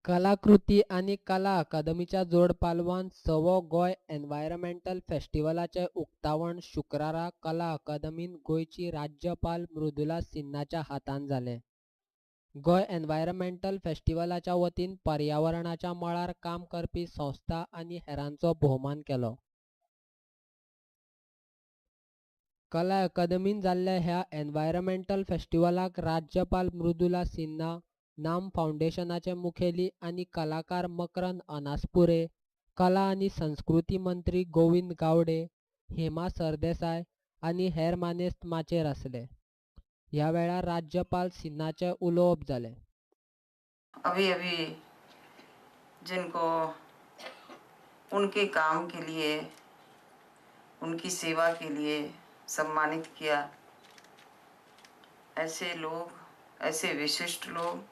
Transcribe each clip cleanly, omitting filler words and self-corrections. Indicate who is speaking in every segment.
Speaker 1: कलाकृती आनी कला अकादमीच्या जोड पालवान सवो गोंय एनवायरमेंटल फेस्टिवलाचें उक्तावण शुक्रारा कला अकादमीन गोंयची राज्यपाल मृदुला सिन्हाच्या हातान जालें. गोंय एनवायरमेंटल फेस्टिवलाच्या वतीन पर्यावरणाच्या मळार काम करपी संस्था आनी हेरांचो भोवमान केलो. कला अकादमीन जाल्ल्या ह्या एनवायरमेंटल फेस्टिवलाक राज्यपाल मृदुला सिन्हा, नाम फावंडेशनाचे मुखेली आनी कलाकार मकरंद अनासपुरे, कला आनी संस्कृती मंत्री गोविंद गावडे, हेमा सरदेसाय आनी हेर मानेस्त माचयेर आसले. ह्या वेळार राज्यपाल सिन्हाचें उलोवप जालें.
Speaker 2: अभी अभी जिनको उनके काम के लिए, उनकी सेवा के लिए सम्मानित किया, ऐसे लोग, ऐसे विशिष्ट लोग,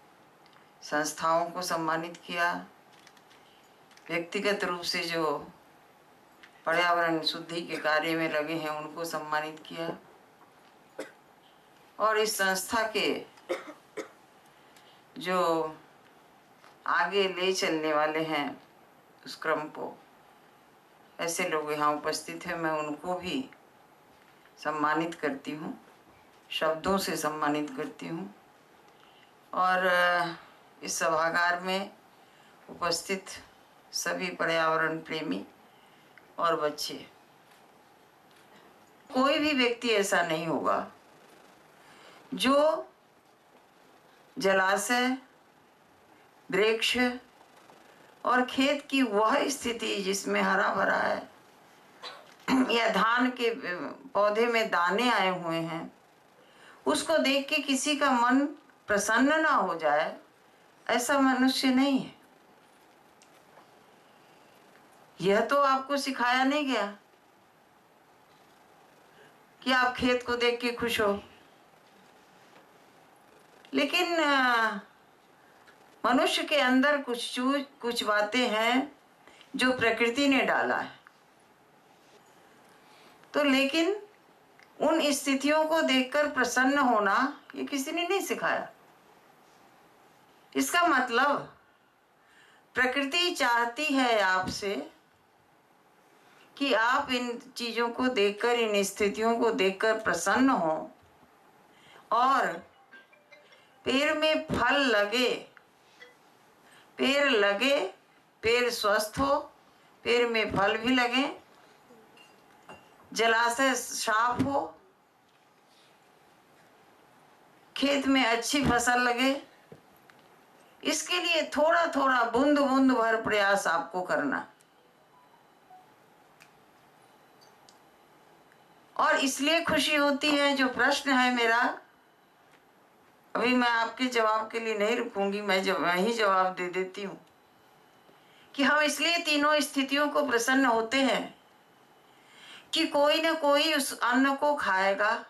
Speaker 2: संस्थाओं को सम्मानित किया, व्यक्तिगत रूप से जो पर्यावरण शुद्धि के कार्य में लगे हैं उनको सम्मानित किया, और इस संस्था के जो आगे ले चलने वाले हैं उस क्रम को, ऐसे लोग यहाँ उपस्थित हैं, मैं उनको भी सम्मानित करती हूँ, शब्दों से सम्मानित करती हूँ। और इस सभागार में उपस्थित सभी पर्यावरण प्रेमी और बच्चे, कोई भी व्यक्ति ऐसा नहीं होगा जो जलाशय, वृक्ष और खेत की वह स्थिति जिसमें हरा भरा है या धान के पौधे में दाने आए हुए हैं, उसको देख के किसी का मन प्रसन्न ना हो जाए, ऐसा मनुष्य नहीं है। यह तो आपको सिखाया नहीं गया कि आप खेत को देख के खुश हो, लेकिन मनुष्य के अंदर कुछ बातें हैं जो प्रकृति ने डाला है, तो लेकिन उन स्थितियों को देखकर प्रसन्न होना ये किसी ने नहीं सिखाया। इसका मतलब प्रकृति चाहती है आपसे कि आप इन चीज़ों को देखकर, इन स्थितियों को देखकर प्रसन्न हो और पेड़ में फल लगे, पेड़ लगे, पेड़ स्वस्थ हो, पेड़ में फल भी लगे, जलाशय साफ हो, खेत में अच्छी फसल लगे, इसके लिए थोड़ा थोड़ा बूंद बूंद भर प्रयास आपको करना। और इसलिए खुशी होती है, जो प्रश्न है मेरा, अभी मैं आपके जवाब के लिए नहीं रुकूंगी, मैं ही जवाब दे देती हूँ कि हम इसलिए तीनों स्थितियों को प्रसन्न होते हैं कि कोई ना कोई उस अन्न को खाएगा,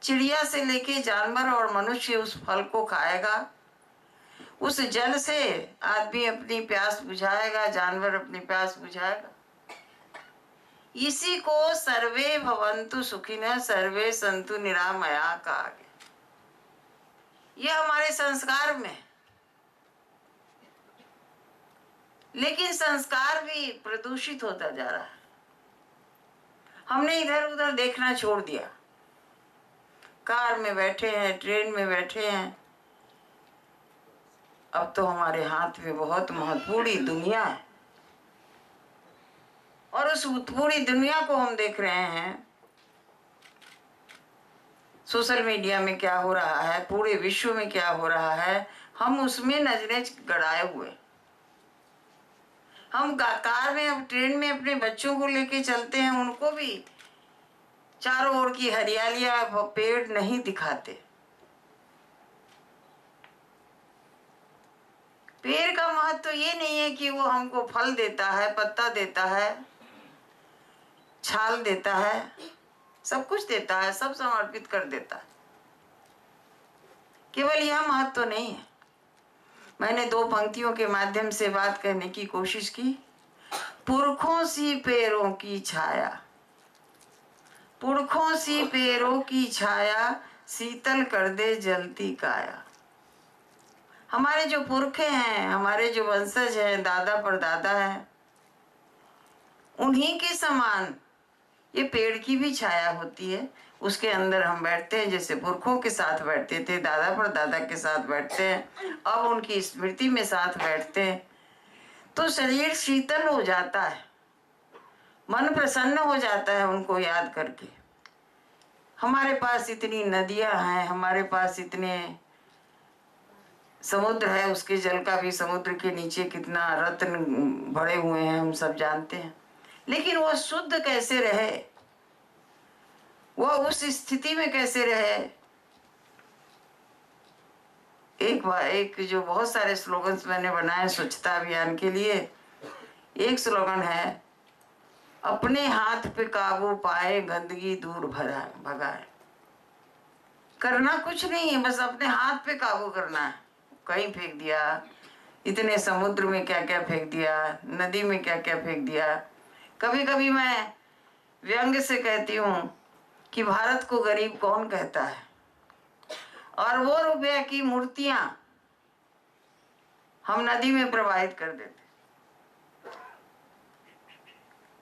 Speaker 2: चिड़िया से लेके जानवर और मनुष्य उस फल को खाएगा, उस जल से आदमी अपनी प्यास बुझाएगा, जानवर अपनी प्यास बुझाएगा। इसी को सर्वे भवन्तु सुखिनः सर्वे सन्तु निरामया कहा गया। यह हमारे संस्कार में, लेकिन संस्कार भी प्रदूषित होता जा रहा है। हमने इधर उधर देखना छोड़ दिया, कार में बैठे हैं, ट्रेन में बैठे हैं, अब तो हमारे हाथ में बहुत महत्वपूर्ण दुनिया है और उस पूरी दुनिया को हम देख रहे हैं। सोशल मीडिया में क्या हो रहा है, पूरे विश्व में क्या हो रहा है, हम उसमें नजरें गड़ाए हुए। हम कार में, अब ट्रेन में अपने बच्चों को लेके चलते हैं, उनको भी चारों ओर की हरियालियां, पेड़ नहीं दिखाते। पेड़ का महत्व तो ये नहीं है कि वो हमको फल देता है, पत्ता देता है, छाल देता है, सब कुछ देता है, सब समर्पित कर देता है, केवल यह महत्व तो नहीं है। मैंने दो पंक्तियों के माध्यम से बात करने की कोशिश की। पुरखों सी पेड़ों की छाया, पुरखों सी पेड़ों की छाया, शीतल कर दे जलती काया। हमारे जो पुरखे हैं, हमारे जो वंशज हैं, दादा परदादा हैं, उन्हीं के समान ये पेड़ की भी छाया होती है, उसके अंदर हम बैठते हैं, जैसे पुरखों के साथ बैठते थे, दादा परदादा के साथ बैठते हैं, अब उनकी स्मृति में साथ बैठते हैं, तो शरीर शीतल हो जाता है, मन प्रसन्न हो जाता है उनको याद करके। हमारे पास इतनी नदियां हैं, हमारे पास इतने समुद्र है, उसके जल का भी समुद्र के नीचे कितना रत्न भरे हुए हैं हम सब जानते हैं, लेकिन वो शुद्ध कैसे रहे, वो उस स्थिति में कैसे रहे। एक जो बहुत सारे स्लोगन्स मैंने बनाए स्वच्छता अभियान के लिए, एक स्लोगन है, अपने हाथ पे काबू पाए, गंदगी दूर भगाए। करना कुछ नहीं है, बस अपने हाथ पे काबू करना है। कहीं फेंक दिया, इतने समुद्र में क्या क्या फेंक दिया, नदी में क्या क्या फेंक दिया। कभी कभी मैं व्यंग्य से कहती हूँ कि भारत को गरीब कौन कहता है, और वो रुपया की मूर्तियां हम नदी में प्रवाहित कर देते।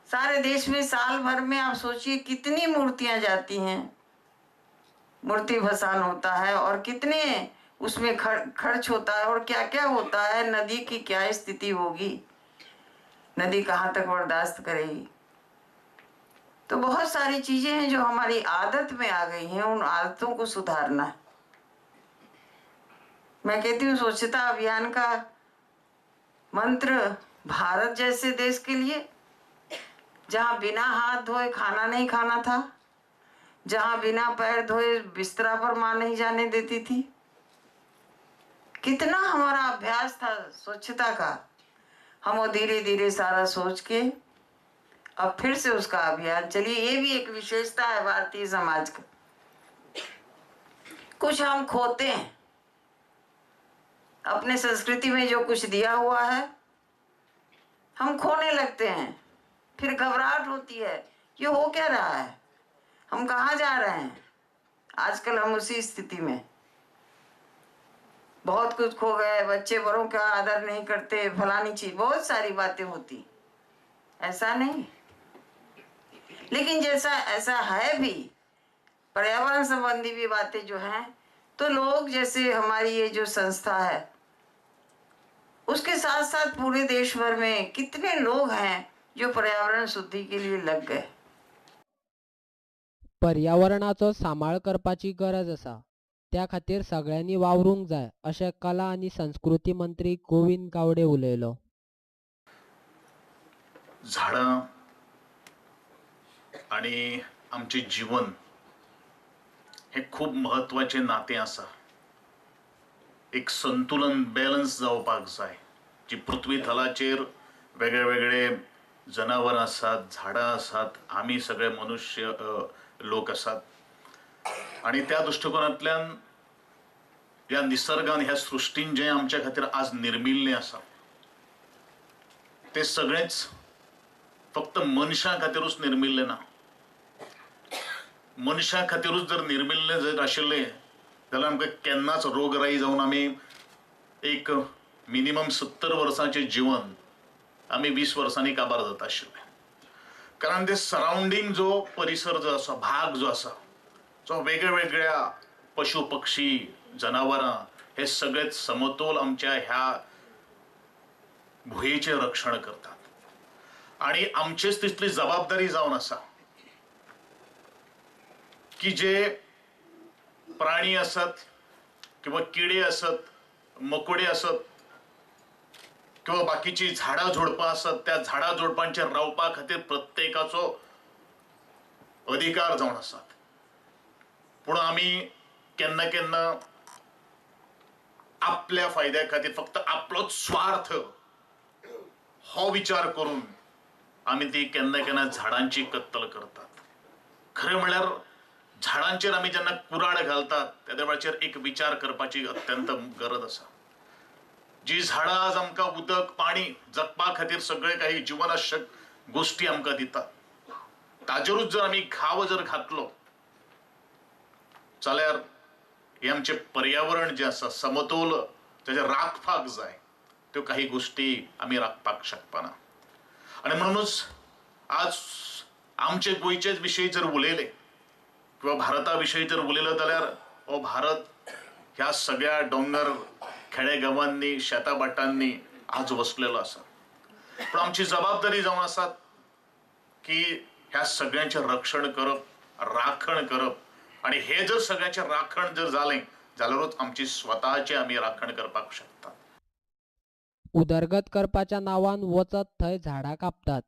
Speaker 2: सारे देश में साल भर में आप सोचिए कितनी मूर्तियां जाती हैं, मूर्ति भसान होता है, और कितने उसमें खर्च होता है, और क्या क्या होता है। नदी की क्या स्थिति होगी, नदी कहाँ तक बर्दाश्त करेगी। तो बहुत सारी चीजें हैं जो हमारी आदत में आ गई हैं, उन आदतों को सुधारना है। मैं कहती हूँ स्वच्छता अभियान का मंत्र भारत जैसे देश के लिए, जहाँ बिना हाथ धोए खाना नहीं खाना था, जहाँ बिना पैर धोए बिस्तरा पर माँ नहीं जाने देती थी, कितना हमारा अभ्यास था स्वच्छता का। हम वो धीरे धीरे सारा सोच के अब फिर से उसका अभियान चलिए। ये भी एक विशेषता है भारतीय समाज का, कुछ हम खोते हैं अपने संस्कृति में, जो कुछ दिया हुआ है हम खोने लगते हैं, फिर घबराहट होती है ये हो क्या रहा है, हम कहाँ जा रहे हैं। आजकल हम उसी स्थिति में, बहुत कुछ खो गए, बच्चे बड़ों का आदर नहीं करते, फलानी चीज, बहुत सारी बातें होती। ऐसा नहीं, लेकिन जैसा ऐसा है भी, पर्यावरण संबंधी भी बातें जो हैं, तो लोग जैसे हमारी ये जो संस्था है उसके साथ साथ पूरे देश भर में कितने लोग हैं जो पर्यावरण शुद्धि के लिए लग गए।
Speaker 1: पर्यावरणाचो सांबाळ करपाची गरज आसा, त्या खातीर सगळ्यांनी वावरूंक जाय अशें कला आनी संस्कृती मंत्री गोविंद गावडे उलयलो।
Speaker 3: झाडां आनी आमचें जीवन हें खूब म्हत्वाचें नातें आसा। एक संतुलन बॅलन्स जावपाक जाय। जी पृथ्वी थलाचेर वेगळे वेगळे जनावरां आसात, झाडां आसात, आमी सगळे मनुष्य लोक आसात, आनी त्या दृश्टिकोनांतल्यान ह्या निसर्गान ह्या सृश्टीन जें आमच्या खातीर आज निर्मिल्लें आसा तें सगळेंच फक्त मनशां खातीरूच निर्मिल्लें ना। मनशां खातीरूच जर निर्मिल्लें जर आशिल्लें जाल्यार आमकां केन्नाच रोगराई जावन आमी एक मिनिमम 70 वर्सांचें जीवन आमी 20 वर्सांनी काबार जाता आशिल्लें। कारण ते सरावंडींग जो परिसर जो आसा, भाग जो आसा, जो वेगळ्या वेगळ्या पशु पक्षी जनावरां हे सगळेच समतोल आमच्या ह्या भुंयेचें रक्षण करतात आनी आमचेच तितली जबाबदारी जावन आसा की जे प्राणी आसत किंवा किडे आसत, मकोडे आसत किंवा बाकीची झाडां झुडपां आसत, त्या झाडां झुडपांचेर रावपा खातीर प्रत्येकाचो अधिकार जावन आसात। पूण आमी केन्ना केन्ना आपल्या फायद्या खातीर फक्त आपलोच स्वार्थ हो विचार करून आमी ती केन्ना केन्ना झाडांची कत्तल करतात। खरें म्हळ्यार झाडांचेर आमी जेन्ना कुराड घालतात तेद्या वेळाचेर एक विचार करपाची अत्यंत गरज आसा। जी झाडां आज आमकां उदक पाणी जगपा खातीर सगळे काही जीवनाश्यक गोश्टी आमकां दितात, ताजेरूच जर आमी घाव जर घातलो जाल्यार हें आमचें पर्यावरण जें आसा समतोल तेजें राखपाक जाय, त्यो काही गोश्टी आमी राखपाक शकपाना. आनी म्हणूनच आज आमचे गोंयचेच विशय जर उलयले किंवा भारता विशयी जर उलयलो जाल्यार हो भारत ह्या सगळ्या दोंगर खेडेगांवांनी शेतां भाटांनी आज वसलेलो आसा. पूण आमची जबाबदारी जावन आसा की ह्या सगळ्यांचें रक्षण करप, राखण करप आनी हे जर सगळ्यांचें राखण जर जालें जाल्यारूच आमची स्वताची आमी राखण करपाक शकतात.
Speaker 1: उदरगत करपाच्या नांवान वचत थंय झाडां कापतात.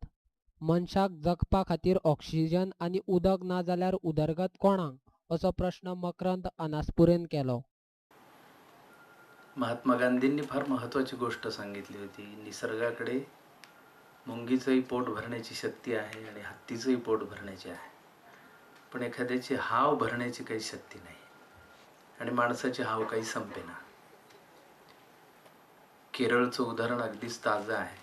Speaker 1: मनशाक जगपा खातीर ऑक्सिजन आनी उदक ना जाल्यार उदरगत कोणाक असो प्रश्न मकरंद अनासपुरेन केलो.
Speaker 4: महात्मा गांधींनी फार महत्त्वाची गोष्ट सांगितली होती. निसर्गाकडे मुंगीचंही पोट भरण्याची शक्ती आहे आणि हत्तीचंही पोट भरण्याची आहे, पण एखाद्याची हाव भरण्याची काही शक्ती नाही आणि माणसाची हाव काही संपेना. केरळचं उदाहरण अगदीच ताजं आहे.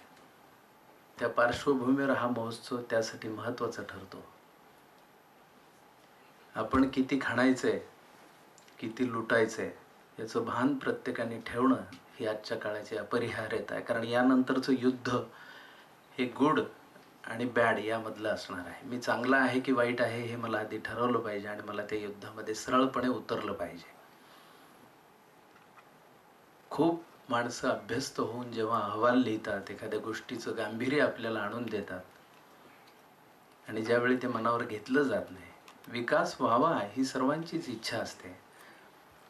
Speaker 4: त्या पार्श्वभूमीवर हा महोत्सव त्यासाठी महत्त्वाचा ठरतो. आपण किती खाणायचं आहे, किती लुटायचं आहे याचं भान प्रत्येकाने ठेवणं ही आजच्या काळाची अपरिहार्यता आहे. कारण यानंतरचं युद्ध हे गुड आणि बॅड यामधलं असणार आहे. मी चांगला आहे की वाईट आहे हे मला आधी ठरवलं पाहिजे आणि मला त्या युद्धामध्ये सरळपणे उतरलं पाहिजे. खूप माणसं अभ्यस्त होऊन जेव्हा अहवाल लिहितात, एखाद्या गोष्टीचं गांभीर्य आपल्याला आणून देतात आणि ज्यावेळी ते मनावर घेतलं जात नाही. विकास व्हावा ही सर्वांचीच इच्छा असते,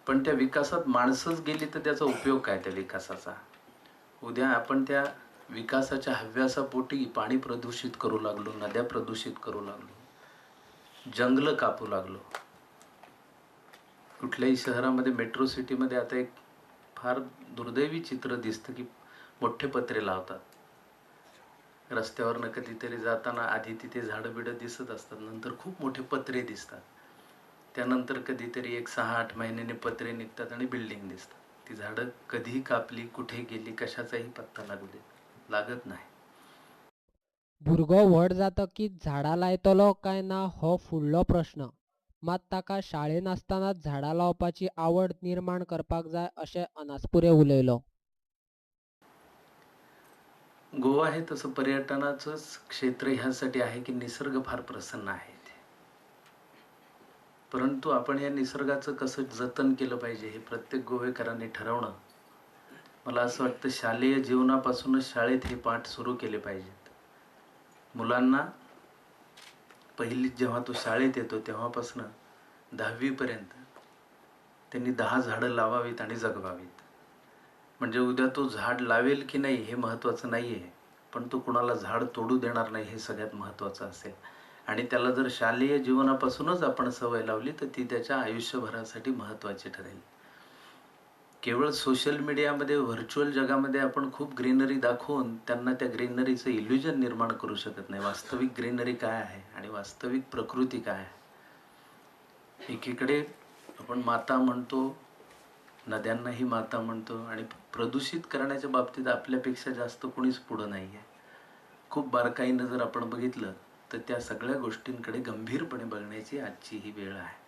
Speaker 4: पण त्या विकासात माणसंच गेली तर त्याचा उपयोग काय त्या विकासाचा? उद्या आपण त्या विकासाच्या हव्यासापोटी पाणी प्रदूषित करू लागलो, नद्या प्रदूषित करू लागलो, जंगलं कापू लागलो. कुठल्याही शहरामध्ये मेट्रो सिटीमध्ये आता एक फार दुर्दैवी चित्र दिसतं की मोठे पत्रे लावतात रस्त्यावरनं. कधीतरी जाताना आधी तिथे झाडं बिडं दिसत असतात, नंतर खूप मोठे पत्रे दिसतात, त्यानंतर कधीतरी एक 6-8 महिन्याने पत्रे निघतात आणि बिल्डिंग दिसतात. ती झाडं कधी कापली, कुठे गेली, कशाचाही पत्ता लागत नाही.
Speaker 1: भुरगो व्हड जातकीच झाडां लायतलो काय ना हो फुडलो प्रश्न. मात ताका शाळेंत आसतनाच झाडां लावपाची आवड निर्माण करपाक जाय अशें अनासपुरे उलयलो.
Speaker 4: गोवा हे तसं पर्यटनाचंच क्षेत्र ह्यासाठी आहे की निसर्ग फार प्रसन्न आहे इथे. परंतु आपण या निसर्गाचं कसं जतन केलं पाहिजे हे प्रत्येक गोवेकरांनी ठरवणं, मला असं वाटतं शालेय जीवनापासूनच शाळेत हे पाठ सुरू केले पाहिजेत. मुलांना पहिली जेव्हा तो शाळेत येतो तेव्हापासनं 10वीपर्यंत त्यांनी 10 झाडं लावावीत आणि जगवावीत. म्हणजे उद्या तो झाड लावेल की नाही हे महत्त्वाचं नाही आहे, पण तो कुणाला झाड तोडू देणार नाही हे सगळ्यात महत्त्वाचं असेल. आणि त्याला जर शालेय जीवनापासूनच आपण सवय लावली तर ती त्याच्या आयुष्यभरासाठी महत्त्वाची ठरेल. केवळ सोशल मीडियामध्ये व्हर्च्युअल जगामध्ये आपण खूप ग्रीनरी दाखवून त्यांना त्या ग्रीनरीचं इल्युजन निर्माण करू शकत नाही. वास्तविक ग्रीनरी काय आहे आणि वास्तविक प्रकृती काय आहे. एकीकडे आपण माता म्हणतो, नद्यांनाही माता म्हणतो आणि प्रदूषित करण्याच्या बाबतीत आपल्यापेक्षा जास्त कोणीच पुढं नाही आहे. खूप बारकाईनं जर आपण बघितलं तर त्या सगळ्या गोष्टींकडे गंभीरपणे बघण्याची आजची ही वेळ आहे.